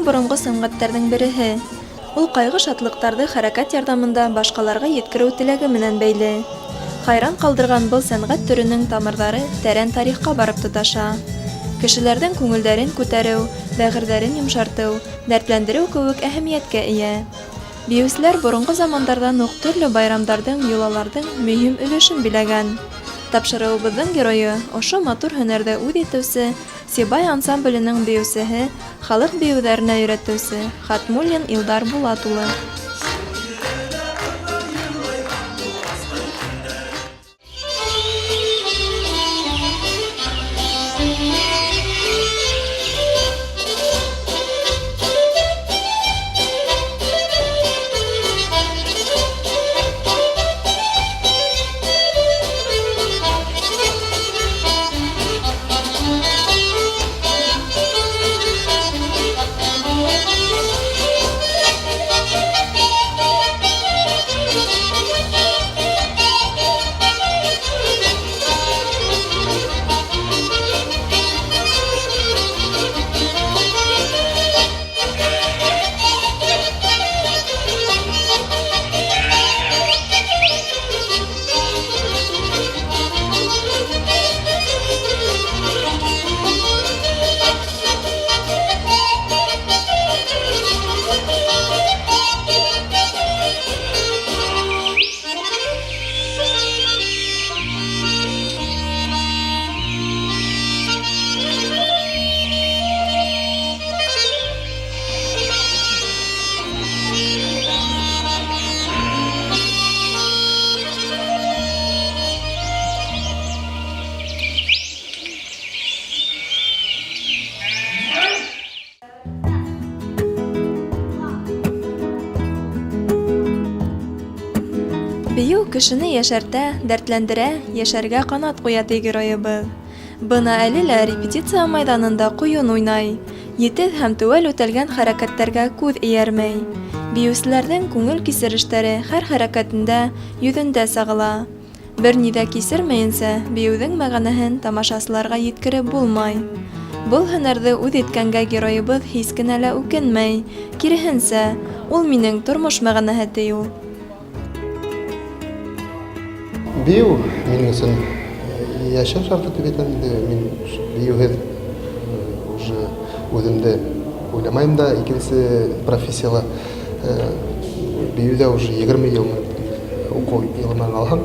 боронғо сәнғәттәрҙең береһе. Ул ҡайғы-шатлыҡтарҙы хәрәкәт ярҙамында башҡаларға еткереү теләге менән бәйле. Хайран ҡалдырған был сәнғәт төрөнөң тамырҙары тәрән тарихҡа барып тоташа. Кешеләрҙең күңелдәрен күтәреү, бәғерҙәрен йомшартыу, дәртләндереү кеүек әһәмиәткә эйә. Биеүселәр боронғо замандарҙан уҡ төрлө байрамдарҙың, йолаларҙың мөһим өлөшөн биләгән. Тапшырыуыбыҙҙың геройы, ошо матур һөнәрҙе үҙ итеүсе, Сибай ансамбленең бейеүсеһе, халыҡ бейеүҙәренә өйрәтеүсе Хатмуллин Илдар Булат улы. Бейеү кешене йәшәртә, дәртләндерә, йәшәргә канат куя, ди героебыҙ. Бына әле лә репетиция майҙанында ҡойон уйнай. Етеҙ һәм теүәл үтәлгән хәрәкәттәргә күҙ эйәрмәй. Биеүселәрҙең күңел кисерештәре һәр хәрәкәтендә, йөҙөндә сағыла. Бер ни ҙә кисермәйенсә, бейеүҙең мәғәнәһен тамашасыларға еткереп булмай. Был һөнәрҙе үҙ иткәнгә героебыҙ һис кенә лә үкенмәй, киреһенсә, ул минең тормош мәғәнәһе, ти ул. Бейеү минең өсөн йәшәү шарты дип әйтәм инде. Мин бейеүһеҙ уже үҙемде уйламайым да, икенсе профессияла. Бейеүҙә уже 20 йыл уҡыу йылынан алһаң.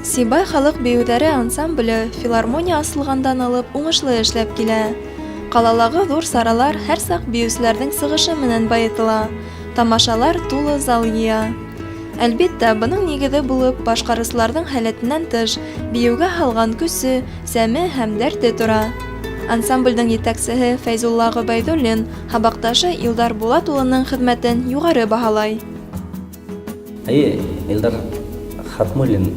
Сибай халыҡ бейеүҙәре ансамбле филармония асылғандан алып уңышлы эшләп килә. Ҡалалағы ҙур саралар һәр саҡ бейеүселәрҙең сығышы менән байытыла, тамашалар тулы зал йыя. Әлбиттә, бының нигеҙе булып башҡарыусыларҙың һәләтенән тыш, бейеүгә һалған көсө, сәме һәм дәрте тора. Ансамблдең етәксеһе Фәйзулла Ғөбәйҙуллин һабаҡташы Илдар Булат улының хеҙмәтен юғары баһалай. Әйе, Илдар Хатмуллин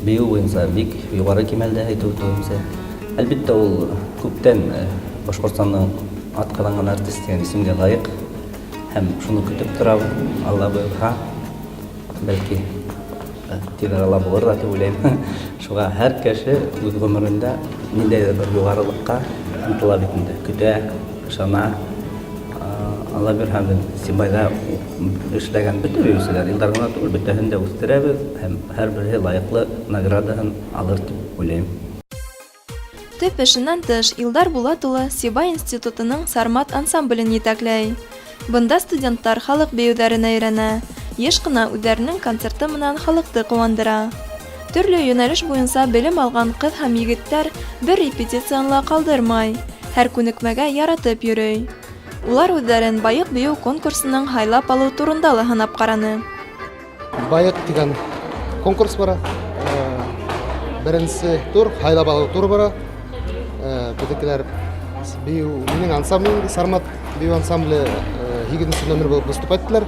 бейеү буйынса бик юғары кимәлдә, әйтеп үтеүемсә. Әлбиттә, ул күптән Башҡортостандың атҡаҙанған артист тигән исемгә лайыҡ һәм шуны көтөп торабыҙ, Алла бойорһа, бәлки тиҙ арала булыр ҙа тип уйлайым. Шуға һәр кеше үҙ ғүмерендә ниндәйҙер бер юғарылыҡҡа ынтыла бит инде, көтә, ышана. Алла бирһә, беҙ Сибайҙа эшләгән бөтә биеүселәр, Илдар ғына түгел, бөтәһен дә үҫтерәбеҙ һәм һәр береһе лайыҡлы наградаһын алыр тип уйлайым. Төп эшеннән тыш, Илдар Булат улы Сибай институтының Сармат ансамблен етәкләй. Бында студенттар халыҡ бейеүҙәренә өйрәнә, еш ҡына үҙҙәренең концерты менән халыҡты ҡыуандыра. Төрлө йүнәлеш буйынса белем алған ҡыҙ һәм егеттәр бер репетицияны ла ҡалдырмай, һәр күнекмәгә яратып йөрөй. Улар үҙҙәрен Байыҡ бейеү конкурсының һайлап алыу турында ла һынап ҡараны. Байыҡ тигән конкурс бара. Беренсе тур, һайлап алыу туры бара. Беҙҙекеләр бейеү, минең ансамбль инде, Сармат бейеү ансамбле 8-нсе номер булып выступать иттеләр.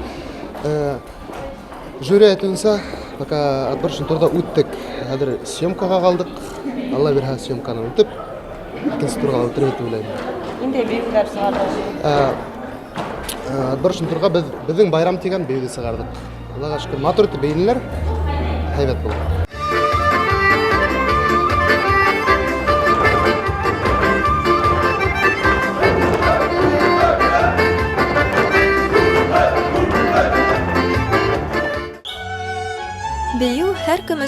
Жюри әйтеүенсә, пока отборочный турҙа үттек. Хәҙер съемкаға ҡалдыҡ. Алла бирһә, съемканы үтеп, икенсе турға үтербеҙ тип уйлайым. Ниндәй бейеүҙәр сығарҙығыҙ? Отборочный турға беҙ беҙҙең байрам тигән бейеүҙе сығарҙыҡ. Аллаға шөкөр, матур итеп бейенеләр, һәйбәт булды.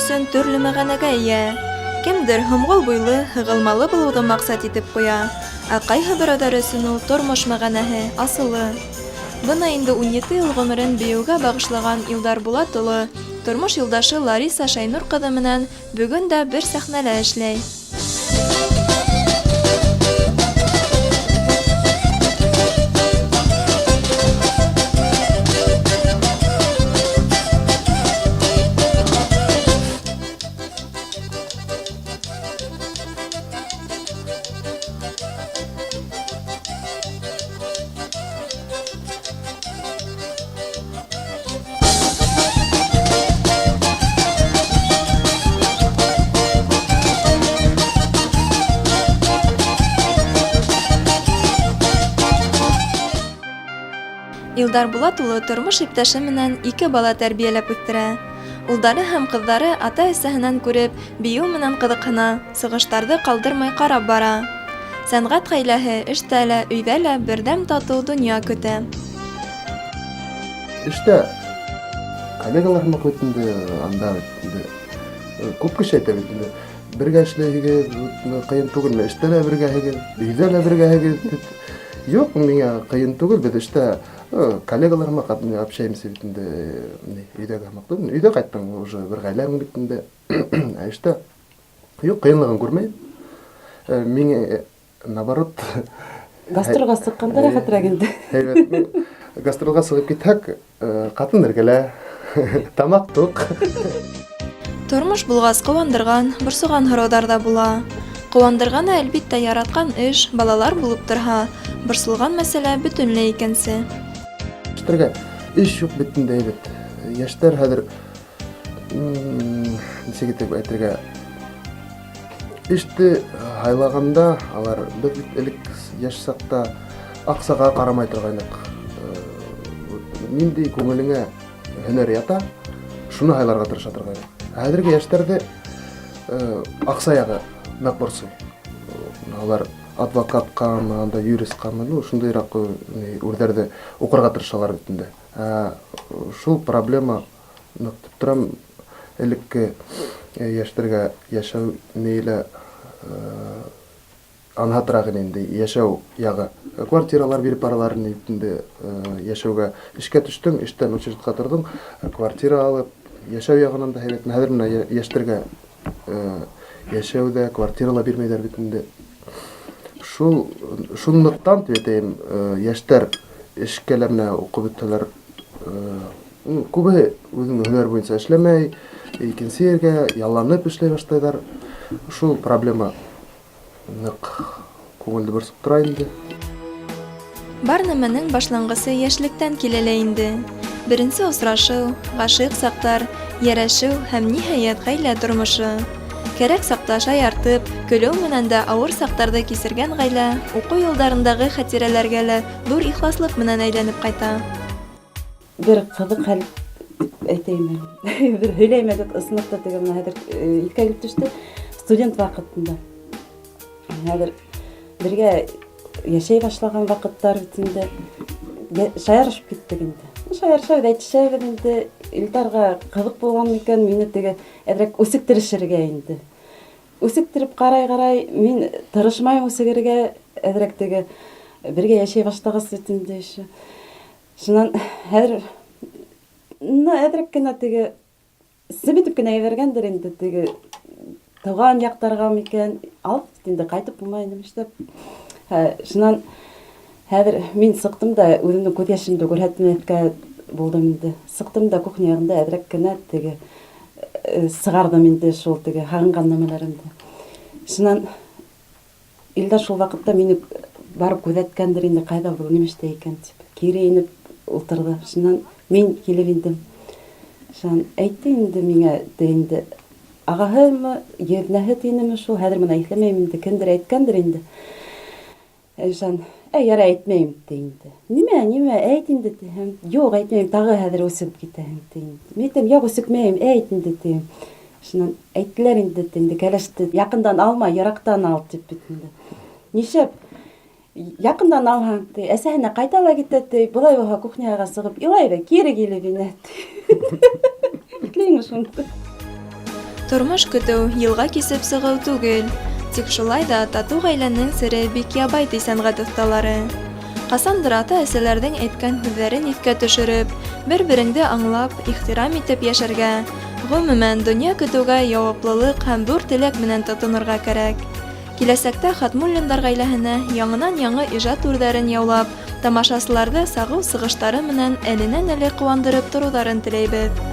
өсөн төрлө мәғәнәгә эйә. Кемдер һомғол буйлы, һығылмалы булыуҙы маҡсат итеп ҡуя, ә ҡайһы берәүҙәр өсөн ул тормош мәғәнәһе, асылы. Бына инде 17 йыл ғүмерен бейеүгә бағышлаған Илдар Булат улы тормош юлдашы Лариса Шәйнур ҡыҙы менән бөгөн дә бер сәхнәлә эшләй. Илдар Булат улы тормош иптәше менән ике бала тәрбиәләп үҫтерә. Улдары һәм ҡыҙҙары ата-әсәһенән күреп, бейеү менән ҡыҙыҡһына, сығыштарҙы ҡалдырмай ҡарап бара. Сәнғәт ғаиләһе эштә лә, өйҙә лә берҙәм татыу донъя көтә. Эштә коллегалар һымаҡ бит инде, анда бит инде күп кеше әйтә бит инде, бергә эшләйһегеҙ, ҡыйын түгелме, эштә лә бергәһегеҙ, өйҙә лә бергәһегеҙ дип. Юҡ, миңә ҡыйын түгел, беҙ эштә коллегалар һымаҡ общаемся бит инде, өйҙәге һымаҡ түгел. Өйҙә ҡайттың, уже бер ғаиләң бит инде. Ә эштә юҡ, ҡыйынлығын күрмәйем. Миңә наоборот. Гастролға сыҡҡанда рәхәтерәк инде. Һәйбәт. Гастролға сығып китһәк, ҡатын эргәлә, тамаҡ туҡ. Тормош булғас ҡыуандырған, борсоған һорауҙар ҙа була. Ҡыуандырғаны, әлбиттә, яратҡан эш, балалар булып торһа, борсолған мәсьәлә бөтөнләй икенсе. Йәштәргә эш юҡ бит инде, әйбәт. Йәштәр хәҙер, нисек итеп әйтергә, эште һайлағанда алар, беҙ бит элек йәш саҡта аҡсаға ҡарамай торғайныҡ. Ниндәй күңелеңә һөнәр ята, шуны һайларға тырыша торғайныҡ. Хәҙерге йәштәрҙе аҡса яғы ныҡ борсой. Алар адвокатҡамы, анда юристҡамы, ну, шундайыраҡ үрҙәрҙе уҡырға тырышалар бит инде. Шул проблема ныҡ тип торам. Элекке йәштәргә йәшәү ни лә анһатыраҡ ине инде, йәшәү яғы. Квартиралар биреп баралар ине инде, йәшәүгә. Эшкә төштөң, эштән учетҡа торҙоң, квартира алып, йәшәү яғынан да һәйбәт. Хәҙер менә йәштәргә йәшәү ҙә, квартира ла бирмәйҙәр бит инде. Шунлыҡтан тип әйтәйем, йәштәр эшкә лә менә уҡып бөттөләр. Күбеһе үҙенең һөнәр буйынса эшләмәй, икенсе ергә ялланып эшләй башлайҙар. Шул проблема ныҡ күңелде борсоп тора инде. Бар нәмәнең башланғысы йәшлектән килә лә инде. Беренсе осрашыу, ғашиҡ саҡтар, йәрәшеү һәм ниһайәт ғаилә тормошо. Кәрәк саҡта шаяртып, көлөү менән дә ауыр саҡтарҙы кисергән ғаилә уҡыу йылдарындағы хәтирәләргә лә ҙур ихласлыҡ менән әйләнеп ҡайта. Бер ҡыҙыҡ хәл әйтәйем әле. Бер һөйләйем әле, ысынлап та теге бына хәҙер иҫкә килеп төштө. Студент ваҡытында. Хәҙер бергә йәшәй башлаған ваҡыттар бит инде. Шаярышып киттек инде. Шаярышабыҙ, әйтешәбеҙ инде. Илдарға ҡыҙыҡ булған микән, мине теге әҙерәк үсектерешергә инде. Үсектереп ҡарай-ҡарай, мин тырышмайым үсегергә, әҙерәк теге бергә йәшәй башлағас бит инде еще. Шунан хәҙер, ну, әҙерәк кенә теге семетеп кенә ебәргәндер инде теге тыуған яҡтарға микән, алып бит инде ҡайтып булмай инде эшләп. Шунан хәҙер мин сыҡтым да үҙемдең күҙ йәшемде күрһәтмәҫкә булдым инде. Сыҡтым да кухня яғында әҙерәк кенә теге сығарҙым инде шул теге һағынған нәмәләремде. Шунан Илдар шул ваҡытта мине барып күҙәткәндер инде, ҡайҙа был, нимә эштә икән тип. Кире инеп ултырҙы. Шунан мин килеп индем. Шунан әйтте инде миңә, ти инде, ағаһымы, еҙнәһе тинеме шул, хәҙер бына иҫләмәйем инде, кемдер әйткәндер инде. Шунан, ярай, әйтмәйем, ти инде. Нимә, нимә, әйт инде, тиһәм. Юҡ, әйтмәйем, тағы хәҙер үсеп китәһең, ти инде. Мин әйтәм, юҡ, үсекмәйем, әйт инде, тием. Шунан әйттеләр инде, ти инде, кәләште яҡындан алма, йыраҡтан ал, тип бит инде. Нишләп? Яҡындан алһаң, ти, әсәһенә ҡайта ла китә, ти, былай булһа кухняға сығып илай ҙа кире килеп инә, ти. Иҫләйеңме шуны? Тормош көтөү, йылға кисеп сығыу түгел. Тик шулай ҙа татыу ғаиләнең сере бик ябай, ти сәнғәт оҫталары. Ҡасандыр ата-әсәләрҙең әйткән һүҙҙәрен иҫкә төшөрөп, бер-береңде аңлап, ихтирам итеп йәшәргә, ғөмүмән, донъя көтөүгә яуаплылыҡ һәм ҙур теләк менән тотонорға кәрәк. Киләсәктә Хатмуллиндар ғаиләһенә яңынан-яңы ижад үрҙәрен яулап, тамашасыларҙы сағыу сығыштары менән әленән-әле ҡыуандырып тороуҙарын теләйбеҙ.